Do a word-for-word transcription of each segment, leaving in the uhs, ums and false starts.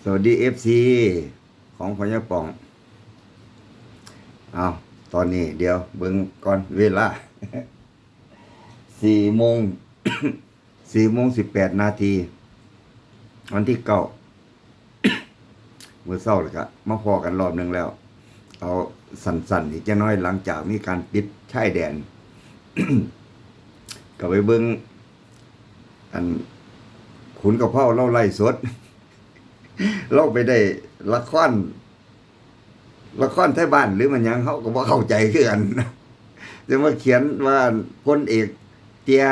สวัสดี เอฟซี ของพญาป่อง เอา ตอนนี้เดี๋ยวเบิ่งก่อนเวลา สี่โมง สี่โมงสิบแปดนาที วันที่เก้า มื้อเช้าแล้วก็มาพ้อกันรอบหนึ่งแล้ว เอาสั้นๆ อีกจักหน่อย หลังจากมีการปิดชายแดน ก็ไปเบิ่ง อัน ขุนกะเพราเล่าไลฟ์สด เราไปได้ละคร ละครไทยบ้านหรือมันหยัง เราก็บ่เข้าใจคือกัน จะมาเขียนว่าพลเอกเตี้ย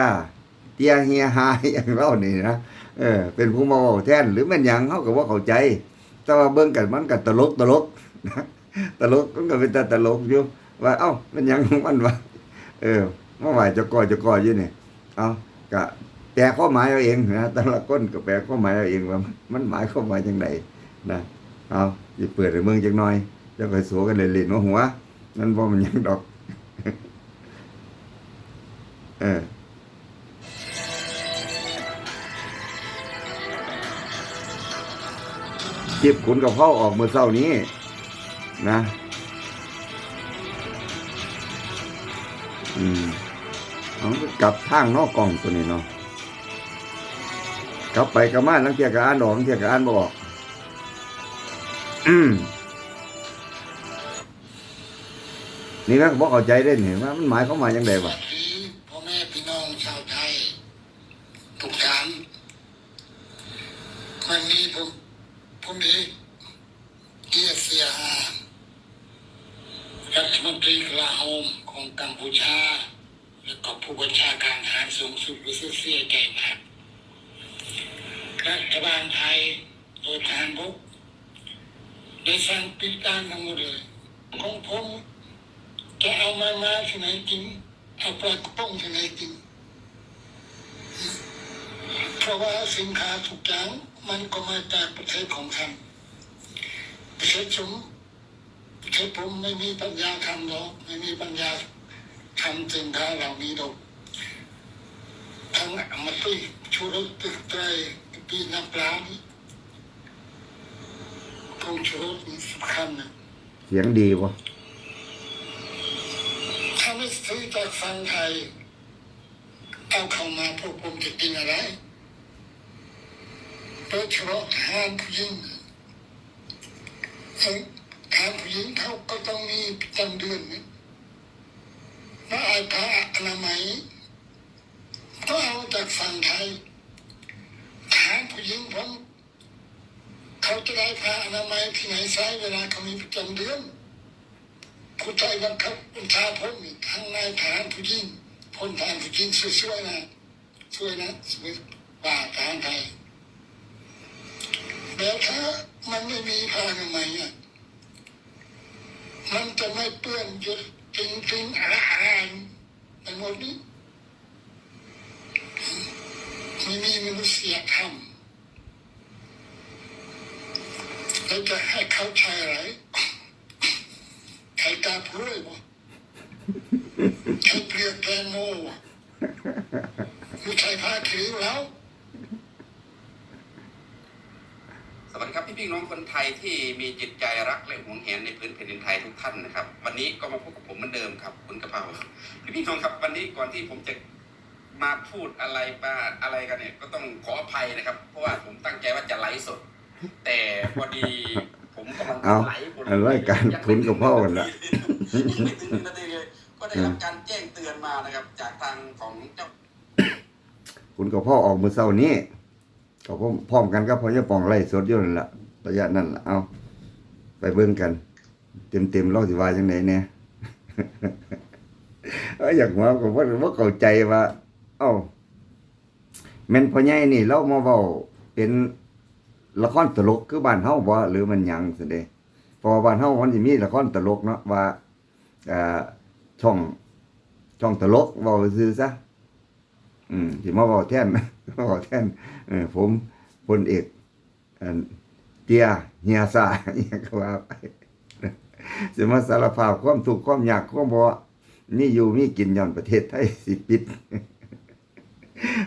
เตี้ยเฮียฮาอย่างเรานี่นะ เออ เป็นผู้มาเว้าแทนหรือแม่นหยัง เราก็บ่เข้าใจ แต่ว่าเบิ่งกันมันก็ตลกตลกนะ ตลกมันก็เป็นตาตลกอยู่ ว่า เอ้า เป็นหยังของมันวะ เออ มาไหว้เจ้าก่อเจ้าก่ออยู่นี่ เอา ก็แปลความหมายเอาเองนะ แต่ละคนก็แปลความหมายเอาเองว่ามัน มันหมายความว่าจังไดนะ เอา สิเปิดให้เบิ่งจักหน่อย แล้วค่อยสัวกันเล่นๆ หัวๆ มันบ่มันหยังดอก เออ คลิปขุนกะเพราออกมื้อเช้านี้นะ อืม เอา กลับทางเนาะ กล้องตัวนี้เนาะ กลับไปกลับมา ลางเทื่อก็อ่านออก ลางเทื่อก็อ่านบ่ออก อืม นี่แม่งก็บ่เข้าใจเด้นี่ ว่ามันหมายความว่าจังได๋วะ สวัสดีพ่อแม่พี่น้องชาวไทยทุกท่าน วันนี้ผม ผมเอก เตี้ยเสียหา รัฐมนตรีกลาโหมของกัมพูชา และก็ผู้บัญชาการทหารสูงสุดรู้สึกเสียใจมาก รัฐบาลไทยโดยทหารบก ได้สั่งปิดด่านทั้งหมดเลย ของผมจะเอามาม่าที่ไหนกิน เอาปลากระป๋องที่ไหนกิน เพราะว่าสินค้าทุกอย่างมันก็มาจากประเทศของท่าน ประเทศผม ประเทศผมไม่มีปัญญาทำหรอก ไม่มีปัญญาทำสินค้าเหล่านี้หรอก ทั้งเอามาปิ้งชูรสตึกไตรปิ้งน้ำปลานี่ ผงชูรสนี่สำคัญนะ เสียงดีบ่ ถ้าไม่ซื้อจากฝั่งไทย เอาเข้ามาพวกผมจะกินอะไร โดยเฉพาะทหารผู้หญิง เอ่อทหารผู้หญิงเขาก็ต้องมีประจำเดือนนี่ มาเอาผ้าอนามัย ก็เอาจากฝั่งไทย ทหารผู้หญิงผม เขาจะได้ผ้าอนามัยที่ไหนใช้เวลาเขามีประจำเดือน ผู้ใต้บังคับบัญชาผมนี่ทั้งนายทหารผู้หญิง พลทหารผู้หญิงสวยๆนะ สวยนะ สวยกว่าทหารไทย แล้วถ้ามันไม่มีผ้าอนามัยอ่ะ มันจะไม่เปื้อนหยดติงติงอาหารไปหมดนี่ ไม่มีมนุษยธรรม แล้วจะให้เขาใช้อะไร ใช้กาบกล้วยบ่ ใช้เปลือกแตงโมบ่ หรือใช้ผ้าคีริ้วแล้ว สวัสดีครับพี่ๆน้องคนไทยที่มีจิตใจรักและหวงแหนในพื้นแผ่นดินไทยทุกท่านนะครับ วันนี้ก็มาพบกับผมเหมือนเดิมครับ ขุนกะเพรา พี่ๆน้องครับ วันนี้ก่อนที่ผมจะมาพูดอะไรมาอะไรกันเนี่ย ก็ต้องขออภัยนะครับ เพราะว่าผมตั้งใจว่าจะไลฟ์สด แต่พอดีผมกำลัง เอา ไลฟ์บน อันรายการขุนกะเพรากันละ ยังไม่ถึงหนึ่งนาทีเลย ก็ได้รับการแจ้งเตือนมานะครับ จากทางของเจ้า ขุนกะเพราออกมื้อเช้านี้ ก็พร้อม พร้อมกันกับพญาป่องไลฟ์สดอยู่นั่นล่ะ ระยะนั้นล่ะ เอา ไปเบิ่งกัน เต็มๆ เราสิว่าจังได๋แหน่ เอ้ย อยากหัวก็บ่ บ่เข้าใจว่า เอ้า แม่นพ่อใหญ่นี่ลาวมาเว้าเป็นละครตลกคือบ้านเฮาบ่ หรือมันหยังซั้นเด้ เพราะว่าบ้านเฮามันสิมีละครตลกเนาะ ว่า อ่า ช่อง ช่องตลก เว้าซื่อซะ อืม สิมาเว้าแทน เว้าแทน เออ ผม พลเอก อัน เตี้ย เฮียซ่า อิหยังก็ว่าไป สิมาสารภาพความทุกข์ความยากความบ่มีอยู่มีกิน ย้อนประเทศไทยสิปิด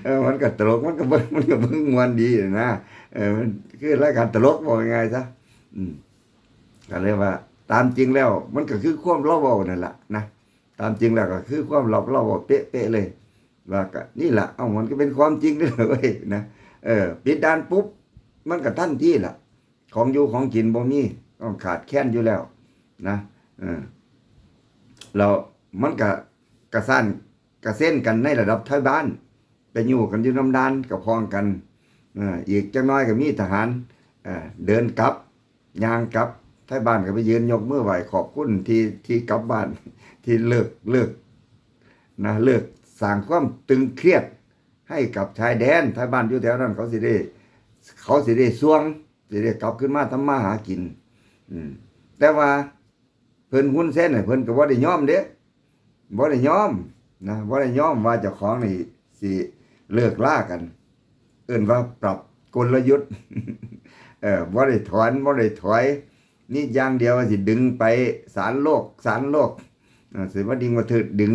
เออ มันก็ตลก มันก็เบิ่ง มันก็เบิ่งม่วนดีนะ เออ มันคือรายการตลก บอกง่ายๆซะ อืม ก็เลยว่า ตามจริงแล้ว มันก็คือความลาวเว้านั่นล่ะนะ ตามจริงแล้วก็คือความลาว ลาวเว้าเป๊ะๆเลย ว่าก็นี่ล่ะ เอ้า มันก็เป็นความจริงนี่แหละเว้ยนะ เออ ปิดด่านปุ๊บ มันก็ทันทีล่ะ ของอยู่ของกินบ่มี ต้องขาดแคลนอยู่แล้วนะ เออ แล้วมันก็กระซ้านกระเซ้นกันในระดับไทบ้าน ไปอยู่กันอยู่นำด่านก็พ้องกัน เออ อีกจักหน่อยก็มีทหาร เออ เดินกลับ ย่างกลับ ไทบ้านก็ไปยืนยกมือไหว้ขอบคุณที่ ที่กลับบ้าน ที่เลิก เลิกนะ เลิกสร้างความตึงเครียดให้กับชายแดน ไทบ้านอยู่แถวนั้นเขาสิได้ เขาสิได้ส่วง สิได้กลับขึ้นมาทำมาหากิน อืม แต่ว่าเพิ่นฮุนเซนเนี่ย เพิ่นก็บ่ได้ยอมเด้ บ่ได้ยอมนะ บ่ได้ยอมว่าเจ้าของนี่สิเลิกลากัน เอิ้นว่าปรับกลยุทธ์ เออ บ่ได้ถอน บ่ได้ถอย นี่อย่างเดียวว่าสิดึงไปศาลโลก ศาลโลก อ่า สิว่าดึงว่าถือดึง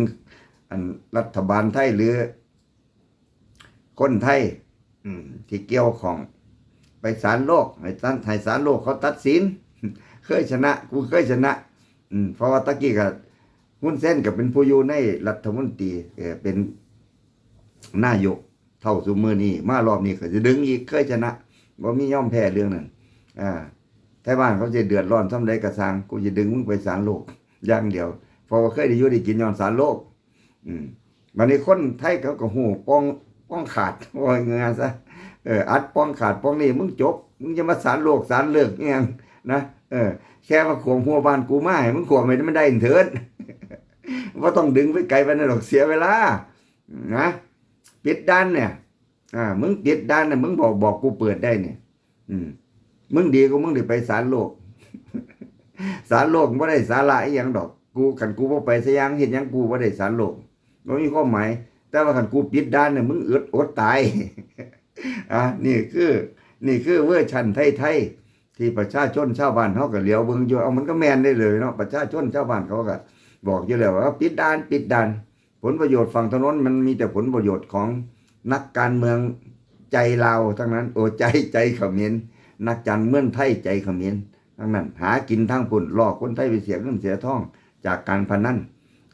อันรัฐบาลไทยหรือคนไทย อืม ที่เกี่ยวข้อง ไปศาลโลก ให้ศาล ให้ศาลโลกเขาตัดสิน เคยชนะ กูเคยชนะ อืม เพราะว่าตะกี้ก็ ฮุนเซนก็เป็นผู้อยู่ในรัฐมนตรี เอ่อ เป็นนายกเท่าซุมื้อนี้ มารอบนี้ก็สิดึงอีก เคยชนะ บ่มียอมแพ้เรื่องนั้น อ่า ไทบ้านเขาสิเดือดร้อนส่ำใดก็ซ่าง กูสิดึงมึงไปศาลโลกอย่างเดียว เพราะว่าเคยได้อยู่ได้กินย้อนศาลโลก อืม บัดนี้คนไทยเขาก็ฮู้ปอง ปองขาด ว่าง่ายๆซะ เออ อัดปองขาดปองนี่ มึงจบ มึงจะมาศาลโลกศาลเลิกอิหยังนะ เออ แค่มาขวมหัวบ้านกูมา ให้มึงขวมให้มันได้เถิด บ่ต้องดึงไปไกลปานนั้นดอก เสียเวลา นะ ปิดด่านเนี่ย อ่า มึงปิดด่านเนี่ย มึงบอก บอกกูเปิดได้เนี่ย อืม มึงดีกว่ามึงได้ไปศาลโลก ศาลโลกบ่ได้สาระอีหยังดอก กู คันกูบ่ไปสยามเฮ็ดหยัง กูบ่ได้ศาลโลก บ่มีความหมาย แต่ว่าคันกูปิดด่านเนี่ย มึงอด อดตาย อ่ะ นี่คือ นี่คือเวอร์ชันไทยๆ ที่ประชาชนชาวบ้านเขาก็เหลียวเบิ่งอยู่ เอา มันก็แม่นได้เลยเนาะ ประชาชนชาวบ้านเขาก็บอกอยู่แล้วว่า ปิดด่าน ปิดด่าน ผลประโยชน์ฝั่งถนน มันมีแต่ผลประโยชน์ของนักการเมืองใจลาวทั้งนั้น โอ้ ใจ ใจเขมร นักการเมืองไทยใจเขมรทั้งนั้น หากินทางพุ้น ล่อคนไทยไปเสียเงินเสียทอง จากการพนัน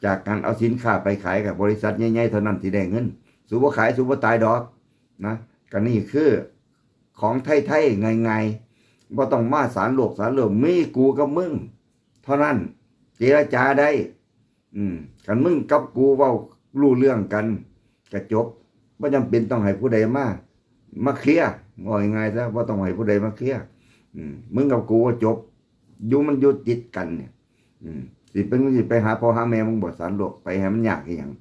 จากการเอาสินค้าไปขายกับบริษัทใหญ่ๆเท่านั้นที่ได้เงิน สูบ่ขาย สูบ่ตายดอกนะ ก็นี่คือของไทยๆ ง่ายๆ บ่ต้องมาศาลโลกศาลโลก มีกูกับมึงเท่านั้น เจรจาได้ อืม คันมึงกับกูเว้ารู้เรื่องกัน ก็จบ บ่จำเป็นต้องให้ผู้ใดมา มาเคลียร์ ว่าง่ายๆซะ บ่ต้องให้ผู้ใดมาเคลียร์ อืม มึงกับกูก็จบ อยู่มันอยู่ติดกันเนี่ย อืม สิเป็น สิไปหาพ่อหาแม่มึงบ่ ศาลโลก ไปให้มันยากอีหยัง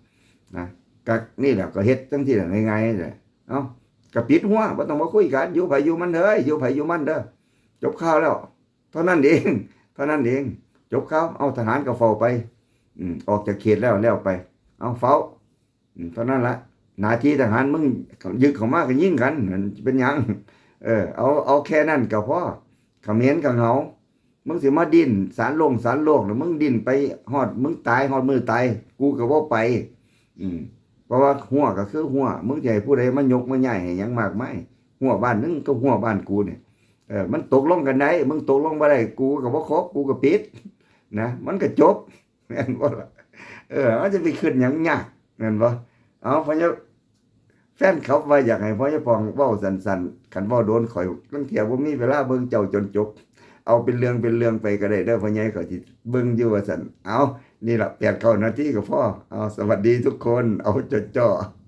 นะ ก็นี่แหละ ก็เฮ็ดจังซี่แหละ ง่ายๆแหละ เอ้า ก็ปิดหัว บ่ต้องมาคุยกัน อยู่ไผอยู่มันเด้อ อยู่ไผอยู่มันเด้อ จบข่าวแล้ว เท่านั้นเอง เท่านั้นเอง จบข่าว เอา ทหารก็เฝ้าไป อืม ออกจากเขตแล้ว แล้วไป เอา เฝ้า อืม เท่านั้นละ หน้าที่ทหาร มึงยึกเข้ามาก็ยิงกัน มันเป็นหยัง เออ เอา เอาแค่นั้นก็พอ เขมรก็เหงา มึงสิมาดิ้นศาลโลกศาลโลก แล้วมึงดิ้นไปฮอดมึงตาย ฮอดมื้อตาย กูก็บ่ไป อืม เพราะว่าหัวก็คือหัว มึงจะให้ผู้ใดมายกมาย้ายให้หยังมากมาย หัวบ้านมึงกับหัวบ้านกูเนี่ย เออ มันตกลงกันได้ มึงตกลงบ่ได้ กูก็บ่คบ กูก็ปิด นะ มันก็จบ แม่นบ่ล่ะ เออ มันจะไปคิดหยังยาก แม่นบ่ เอา พะยะ แฟนคลับว่าอยากให้พ่อใหญ่ปองเว้าสั้นๆ คันเว้าโดนข้อยลางเทื่อบ่มีเวลาเบิ่งเจ้าจนจบ เอาเป็นเรื่องเป็นเรื่องไปก็ได้เด้อ พ่อใหญ่ข้อยสิเบิ่งอยู่ว่าซั่น เอา นี่ล่ะ แปดเก้านาทีก็พอ เอา สวัสดีทุกคน เอาจ่อๆ